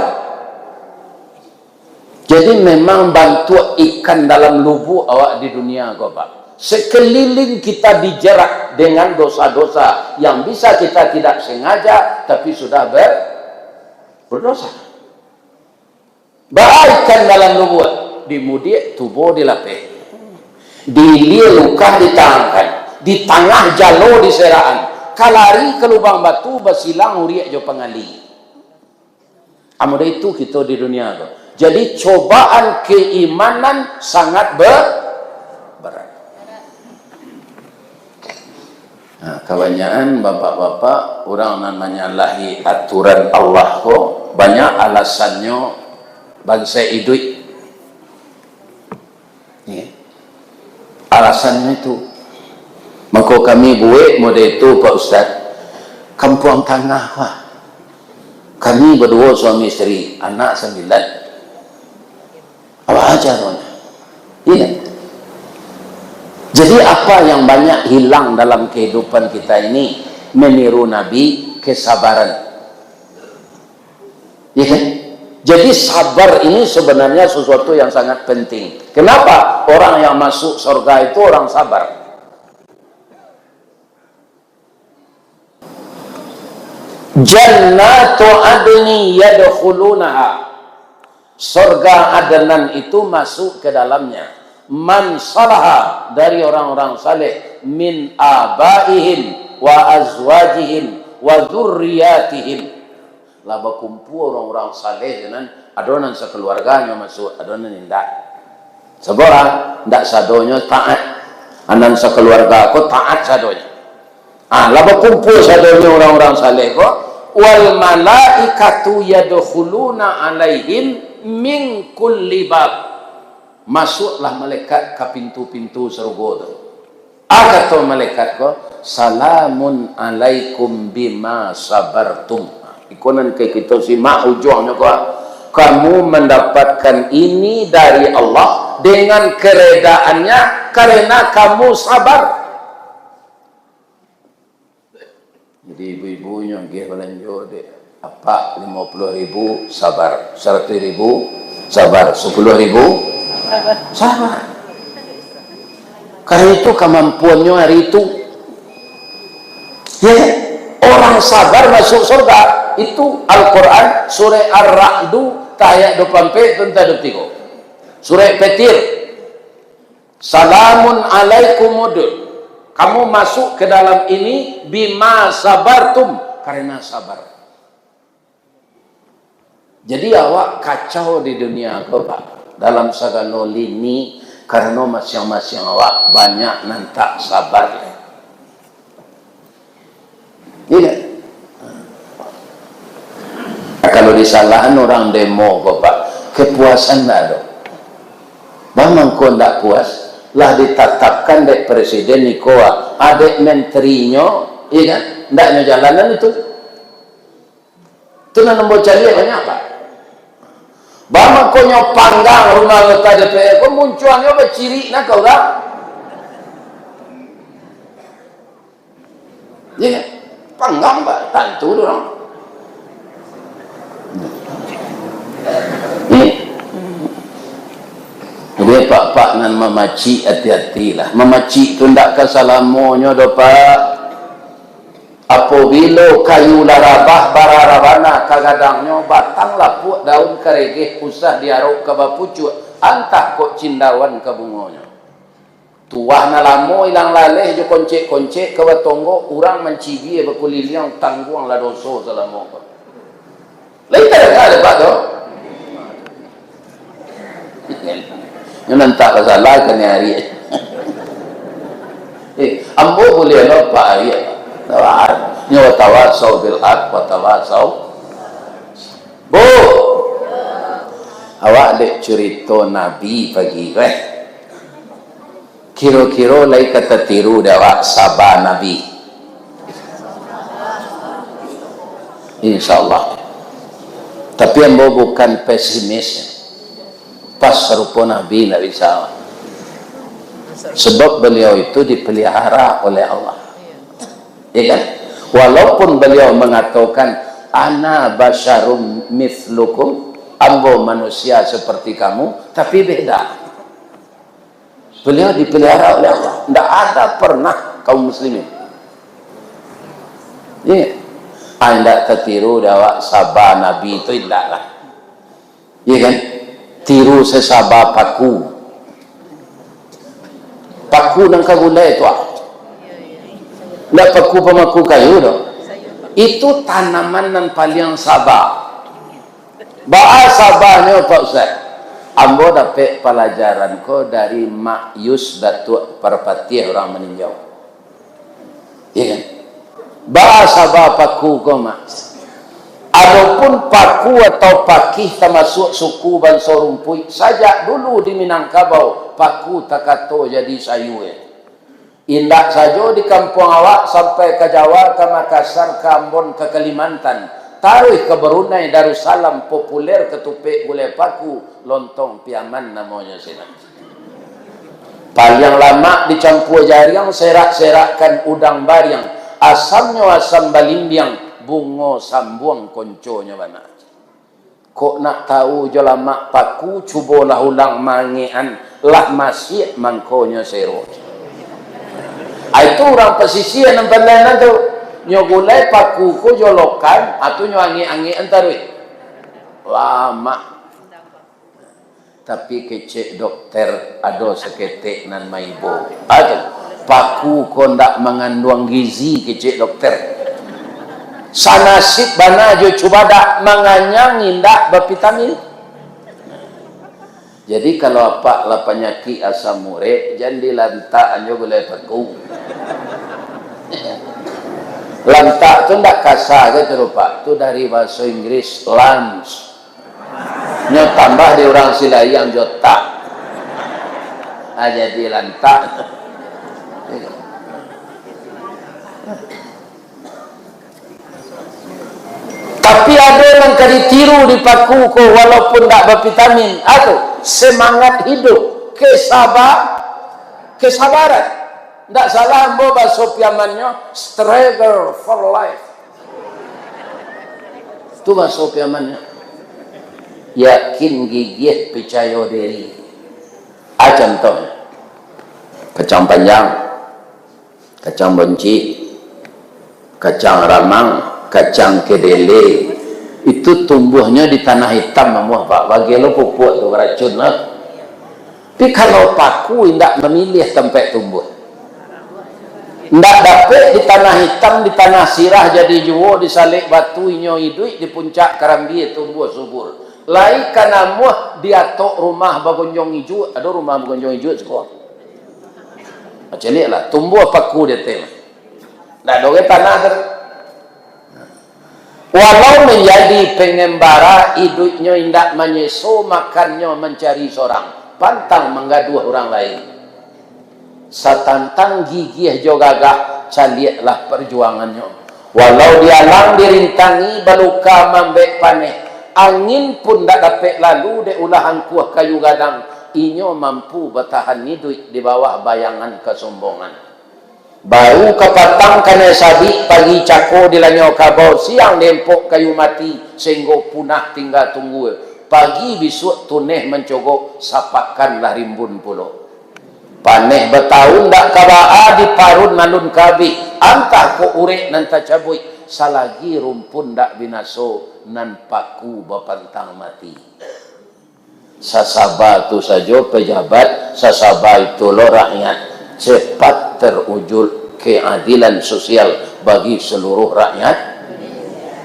Jadi, memang bantuak ikan dalam lubuak awak di dunia ko, Pak. Sekeliling kita dijerat dengan dosa-dosa yang bisa kita tidak sengaja, tapi sudah ber-, berdosa. Baa ikan dalam lubuak, dimudiak tubo dilapeh, diilia lukah ditangangkan, di tangah jalo diserakan, ka lari ka lubang batu, basilang uriak jo pangali. Amudah itu kito di dunia tu. Jadi, cobaan keimanan sangat be-, berat. Nah, kabanyakan bapak-bapak, urang nan manyalahi aturan Allah ko, banyak alasannyo bansaik iduik. Ya. Alasannyo itu. Mako kami buek model itu, Pak Ustaz. Kampuang Tangah, Pak. Kami baduo suami isteri, anak sambilan. Awak aja, Tuan. Iya. Jadi, apa yang banyak hilang dalam kehidupan kita ini? Meniru Nabi, kesabaran. Iya kan? Jadi, sabar ini sebenarnya sesuatu yang sangat penting. Kenapa orang yang masuk surga itu orang sabar? Jannatu adni yadkhulunaha. Surga Adnan itu masuk ke dalamnya. Man salaha, dari orang-orang saleh, min abaihim wa azwajihim wa dzurriyyatihim. Lah bakumpua urang-urang saleh tu nan, ado nan sakaluarganyo masuak, ado nan indak. Sabab ah, indak sadonyo taat. Nan sakaluarga ko taat sadonyo. Ah, lah bakumpua sadonyo urang-urang saleh ko, "Wal malaikatu yadkhuluna alaihim min kulli bab." Masuaklah malaikat ka pintu-pintu sarugo tu. Ah, kato malaikat ko, "Salamun alaikum bima sabartum." Iko nan ka kito simak ujuangnyo ko, "Kamu mendapatkan ini dari Allah dengan keredaannya karena kamu sabar." Jadi, ibu-ibu nyo agiah balanjo dek apak limo puluah ribu, sabar. Saratuih ribu, sabar. Sapuluah ribu, sabar. Karena itu kamampuannyo hari itu. Ya, orang sabar masuk surga. Itu Al-Quran, surah Ar-Ra'du, ayat dua puluh empat tu, entah dua puluh tiga. Surah Fatir. "Salamun alaikum udud." Kamu masuk ke dalam ini bima sabartum, karena sabar. Jadi awak kacau di dunia ko, Pak, dalam sagalo lini, karena masiang-masiang awak banyak nan tak sabar. Iya. Kalau disalahan urang demo ko, Pak, kepuasan ndak ado. Bamangko ndak puas, lah ditatapkan dek presiden iko, ah, dek menterinyo, iya kan? Ndak nyo jalanan itu. Tu nan ambo caliak banyak, Pak. Bamangkonyo panggang rumah anggota D P R ko, muncuangnyo bacirik nah ka urang. Iya, panggang, Pak, tantu tu urang. Iya. Jadi, apak-apak nan mamacik, ati-atilah. Mamacik tu ndak ka salamonyo doh, Pak. Apobilo kayu lah rabah, bararabana ka gadangnyo, batang lapuak, daun karegeh, usah diarok ka bapucuak, antah kok cindauan ka bungonyo. Tuah nan lamo ilang laleh jo koncek-koncek ka batonggo, urang mancibia bakuliliang, tangguanglah doso salamo ko. Lai tadanga dek Apak tu? Nyo nan tak basalah ka ni ari. Eh, ambo buliah lo Pak ari. Nyo watawasau bil haq, watawasau. Bu, awak dek curito Nabi pagi ko, eh? Kiro-kiro lai ka tatiru dek awak saba Nabi? Insya Allah. Tapi ambo bukan pesimis. Pas sarupo Nabi, ndak bisa. Sebab beliau itu dipelihara oleh Allah. Ya kan? Walaupun beliau mengatakan, "Ana basyarum mithlukum," ambo manusia seperti kamu, tapi beda. Beliau dipelihara oleh Allah. Ndak ada pernah kaum muslimin. Iya. Ah, ndak tatiru dek awak saba Nabi tu, indak lah. Iya kan? Tiru sasaba paku. Paku nan ka gulai tu, ah. Ndak paku pamaku kayu tu. Itu tanaman nan paliang saba. Baa sabanyo, Pak Ustaz? Ambo dapek palajaran ko dari Mak Yus Datuak Parpatiah urang Maninjau. Iya kan? Baa saba paku ko, Mak? Adopun paku atau pakih tamasuak suku banso rumpuik, sajak dulu di Minangkabau, paku takato jadi sayua. Indak sajo di kampuang awak, sampai ka Jawa, ka Makassar, ka Ambon, ka Kalimantan, taruih ka Brunei Darussalam, populer katupek gulai paku, lontong Piaman namonyo sinan. Paliang lamak dicampua jariang, serak-serakkan udang bariang, asamnyo asam balimbiang, bungo sambuang konconyo bana. Kok nak tahu jo lamak paku, cubolah ulang maangekan, lah masiak mangkonyo sero. Ah, itu urang pasisia nan pandai nan tu. Nyo gulai paku ko jolokan, ah, tu nyo angek-angek taruih. Lamak. Tapi kecek dokter, ado saketek nan maibo. Ah, tu. Paku ko ndak manganduang gizi, kecek dokter. Sanasib bana jo cubadak, manganyang indak bapitamin. Jadi, kalau apak lah panyakik asam urek, jan dilantak jo gulai paku. Lantak tu ndak kasa gitu, Pak. Tu dari bahasa Inggris, lunch. Nyo tambah di urang Silayang jo tak. Ah, jadi lantak. Tapi ado nan ka ditiru di paku ko, walaupun ndak bavitamin, ado semangat hidup, kesaba-, kesabaran. Ndak salah ambo baso Piamannyo, struggle for life. Tu baso Piamannyo. Yakin, gigih, picayo diri. A contoh, kacang panjang, kacang boncik, kacang ramang, kacang kedele, itu tumbuahnyo di tanah itam, amuah, Pak. Bagi lo pupuk tu, racun lah. Tapi kalau paku indak mamiliah tampek tumbuah. Indak dapek di tanah itam, di tanah sirah jadi juo, di salek batu inyo iduik, di puncak karambia tumbuah subur. Lai ka namuah di atok rumah bagonjong ijuak, ado rumah bagonjong ijuak siko. Macam ni lah, tumbuah paku di ateh. Ndak ado ge tanah tu. Walau manjadi pangambara, iduiknyo indak manyeso, makannyo mancari sorang, pantang manggaduah urang lain. Satantang gigih jo gagah, caliaklah parjuangannyo. Walau dialang dirintangi, baluka mambek paneh, angin pun ndak dapek lalu dek ulah angkuah kayu gadang, inyo mampu batahan iduik di bawah bayangan kasombongan. Baru kapatang kanai sabik, pagi cako dilanyau kabau, siang diempok kayu mati, sainggo punah tingga tunggua. Pagi bisuak tuneh mancogok, sapakan lah rimbun pulo. Paneh bataun ndak ka baa, diparun alun ka abih, antah kok urek nan tacabuik, salagi rumpun ndak binaso, nan paku bapantang mati. Sasaba tu sajo pejabat, sasaba itu lo rakyat. Cepat terwujud keadilan sosial bagi seluruh rakyat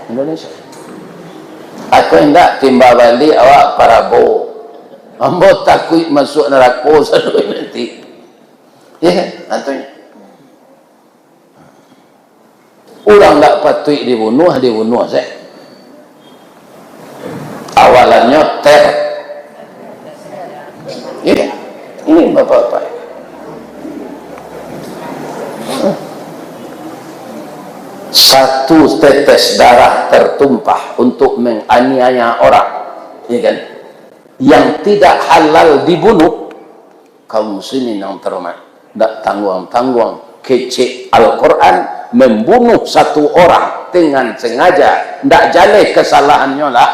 Indonesia. Aku indak timba balik awak parabo. Ambo takuik masuak narako sadonyo nanti. Ya kan? Antunya. Urang ndak patuik dibunuah, dibunuah se. Awalannyo ter. Ini, ini bapak-bapak. Satu tetes darah tertumpah untuk menganiaya orang, ya kan? Yang tidak halal dibunuh, kaum muslimin yang terhormat, ndak tangguang-tangguang kecek Al-Quran, membunuh satu orang dengan sengaja, ndak jaleh kesalahannyo lah,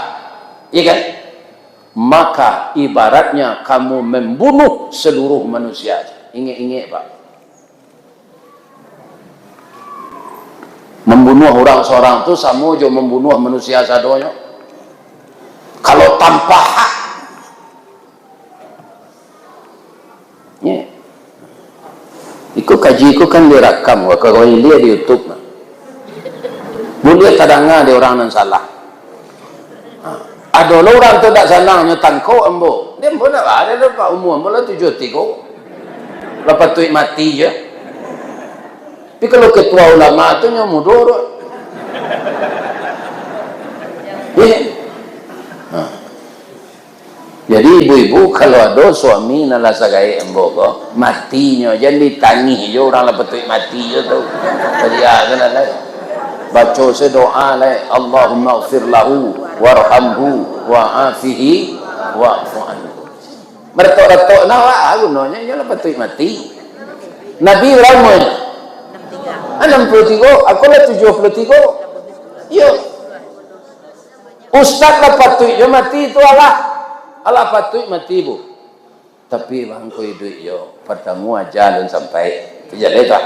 iya kan? Maka ibaratnya kamu membunuh seluruh manusia. Ingek-ingek, Pak. Membunuh orang seorang tu samo jo membunuh manusia sadonyo. Kalau tanpa hak, Ya. Iko kaji ko kan direkam, ka kau ilia di YouTube. Buliah tadanga di urang nan salah. Ha. Ado lo urang tu dak sanang nyo tangkok ambo. Dia ambo nak lah, ado lo pak umua ambo lah tujuah tigo. Lah patuik mati je. Tapi kalau ketua ulama tu nyo mudo tu. Ya. Ha. Jadi, ibu-ibu, kalau ado suami nan lah sagaek ambo ko, mati nyo, jan ditangih jo urang lah patuik mati jo tu. Jadi, ah, kan lah. Baco se doa lai, "Allahumma ighfir lahu warhamhu wa'afihi wa'fu anhu." Maratok-ratok nah, wah, gunonyo, inyo lah patuik mati. Nabi bara umua? Anam puluah tigo, aku lah tujuah puluah tigo. Yo. Ustaz lah patuik jo mati tu, alah. Alah patuik mati, Bu. Tapi bangko iduik jo, partamo aja alun sampai. Itu jaleh tu.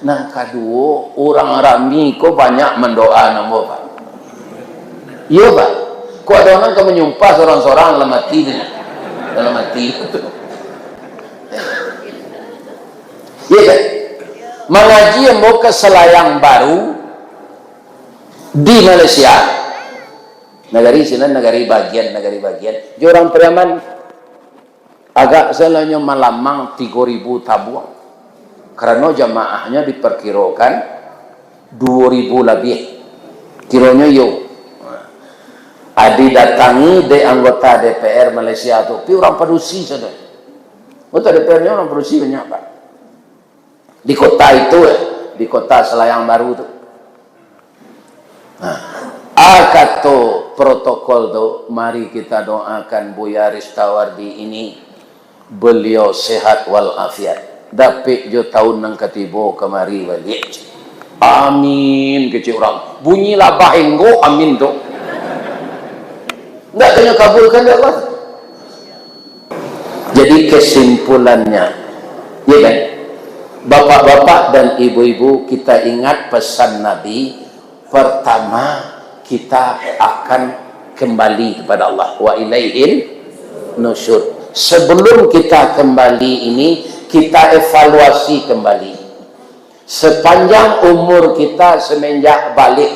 Nan kaduo, urang rami ko banyak mandoa nan ambo, Pak. Iyo, Pak. Kok ado urang ka manyumpah sorang-sorang lah mati tu. Lah mati tu. Iyo kan? Mangaji ambo ka Selayang Baru, Di Malaysia, nagari sinan, nagari bagian, nagari bagian, jo urang Pariaman, agak salanyo malamang tigo ribu tabuang. Karano jamaahnyo diperkirokan duo ribu labiah. Kironyo iyo. Adi datangi dek anggota D P R Malaysia tu, pi urang padusi sajo. Anggota D P R-nyo urang padusi banyak, Pak. Di kota itu, eh, di kota Selayang Baru tu. Nah, a kato protokol tu, mari kita doakan Buya Ristawardi ini, beliau sehat walafiat. Dapek jo tahun nan katibo kamari baliak. Amin, kecek urang. Bunyi labah enggo amin tu. Ndak tanyo kabulkan dek Allah. Jadi kesimpulannya, ya kan? Bapak-bapak dan ibu-ibu, kita ingat pesan Nabi, pertama kita akan kembali kepada Allah. Wa ilaihin nusyur. Sebelum kita kembali ini, kita evaluasi kembali. Sepanjang umur kita semenjak balik,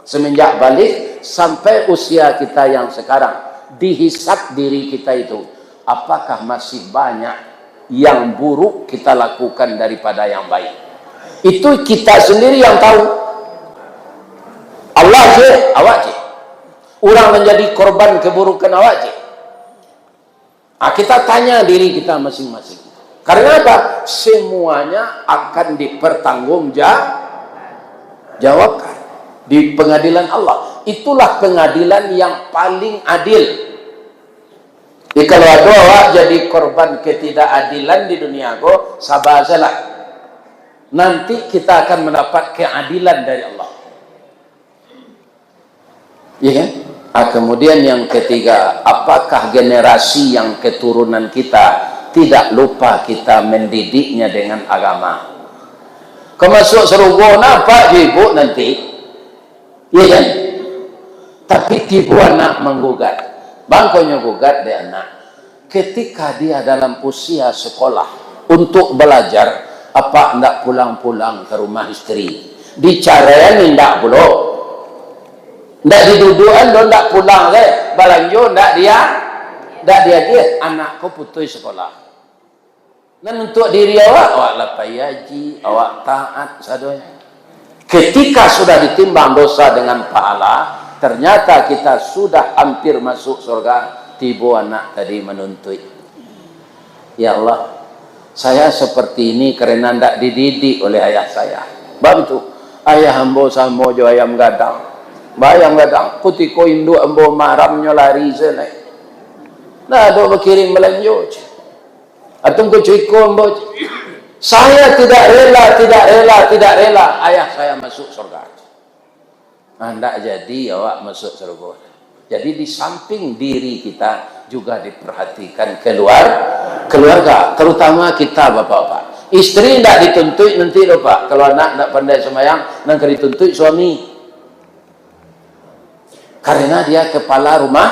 semenjak balik sampai usia kita yang sekarang, dihisab diri kita itu, apakah masih banyak yang buruk kita lakukan daripada yang baik? Itu kita sendiri yang tahu. Allah je, awak je. Urang nan jadi korban keburukan awak je. Ah, kita tanya diri kita masing-masing. Karena apa? Semuanya akan dipertanggungjawabkan di pengadilan Allah. Itulah pengadilan yang paling adil. Jadi, kalau ado awak jadi korban ketidakadilan di dunia ko, sabar sajolah. Nanti kita akan mendapat keadilan dari Allah. Iya kan? Ah, kemudian yang ketiga, apakah generasi yang keturunan kita tidak lupa kita mendidiknya dengan agama? Kau masuk sarugo, nampak jo ibu nanti. Iya kan? Tapi tibo anak manggugat. Bangkonyo gugat dek anak. Ketika dia dalam usia sekolah untuk belajar, apak ndak pulang-pulang ke rumah isteri. Dicaraian indak pulo. Ndak didudukan doh, ndak pulang deh. Balanjo ndak dia, ndak diagiah. Anak ko putuih sekolah. Nan untuak diri awak, awak lah pai haji, awak taat sadonyo. Ketika sudah ditimbang dosa dengan pahala, ternyata kita sudah hampir masuk surga, tibo anak tadi manuntuik. Ya Allah, saya seperti ini karena ndak dididik oleh ayah saya. Bab tu, ayah ambo samo jo ayam gadang. Ba ayam gadang, kutiko induak ambo maramnyo lari se lai. Ndak ado bakirim balanjo. Atau engkau cuiko ambo, saya tidak rela, tidak rela, tidak rela ayah saya masuk surga. Nah, ndak jadi awak masuk surga. Jadi di samping diri kita juga diperhatikan keluar, keluarga, terutama kita bapak-bapak. Isteri ndak dituntuik nanti doh, Pak. Kalau anak ndak pandai sembahyang, nan ka dituntuik suami. Karena dia kepala rumah,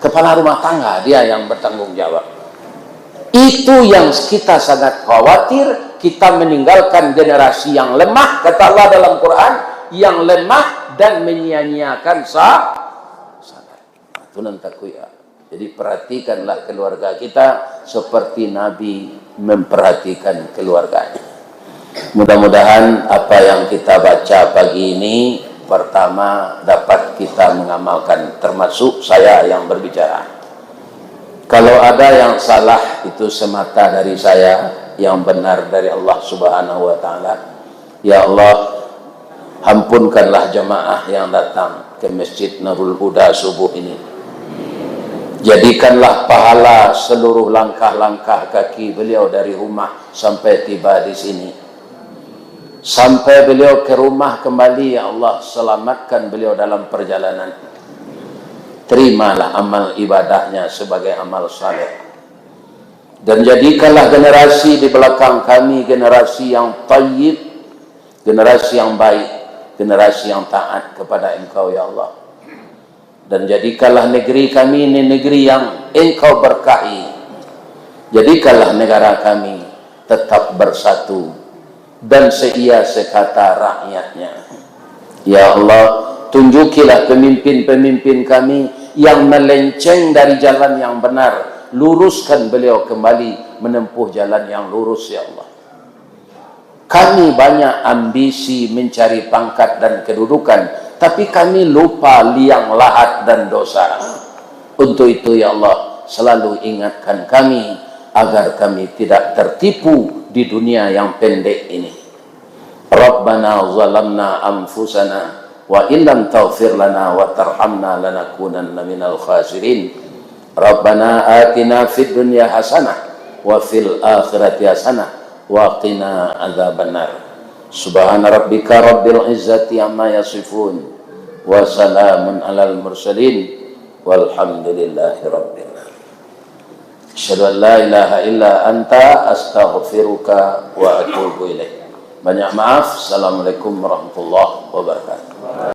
kepala rumah tangga, dia yang bertanggung jawab. Itu yang kita sangat khawatir, kita meninggalkan generasi yang lemah, kata Allah dalam Quran, yang lemah dan menyia-nyiakan sa-, salat. Nah, itu nan takuik, ya. Jadi, perhatikanlah keluarga kita seperti Nabi memperhatikan keluarganya. Mudah-mudahan apa yang kita baca pagi ini, pertama, dapat kita mengamalkan, termasuk saya yang berbicara. Kalau ada yang salah, itu semata dari saya, yang benar dari Allah Subhanahu wa Ta'ala. Ya Allah, ampunkanlah jamaah yang datang ke Masjid Nurul Huda subuh ini. Jadikanlah pahala seluruh langkah-langkah kaki beliau dari rumah sampai tiba di sini. Sampai beliau ke rumah kembali, ya Allah, selamatkan beliau dalam perjalanan. Terimalah amal ibadahnya sebagai amal saleh. Dan jadikanlah generasi di belakang kami generasi yang tayyib, generasi yang baik, generasi yang taat kepada Engkau, ya Allah. Dan jadikanlah negeri kami ini negeri yang Engkau berkahi. Jadikanlah negara kami tetap bersatu dan seia sekata rakyatnya. Ya Allah, tunjukilah pemimpin-pemimpin kami yang melenceng dari jalan yang benar, luruskan beliau kembali menempuh jalan yang lurus, ya Allah. Kami banyak ambisi mencari pangkat dan kedudukan, tapi kami lupa liang lahat dan dosa. Untuk itu, ya Allah, selalu ingatkan kami agar kami tidak tertipu di dunia yang pendek ini. Rabbana zalamna anfusana wa illam taghfir lana wa tarhamna lanakunanna minal khasirin. Rabbana atina fid dunya hasanah wa fil akhirati hasanah wa qina adzabannar. Subhana rabbika rabbil izzati amma yasifun. Wa salamun alal mursalin. Walhamdulillahi rabbil alamin. Asyhadu an la ilaha illa anta astaghfiruka wa atubu ilaik. Banyak maaf. Assalamualaikum warahmatullahi wabarakatuh.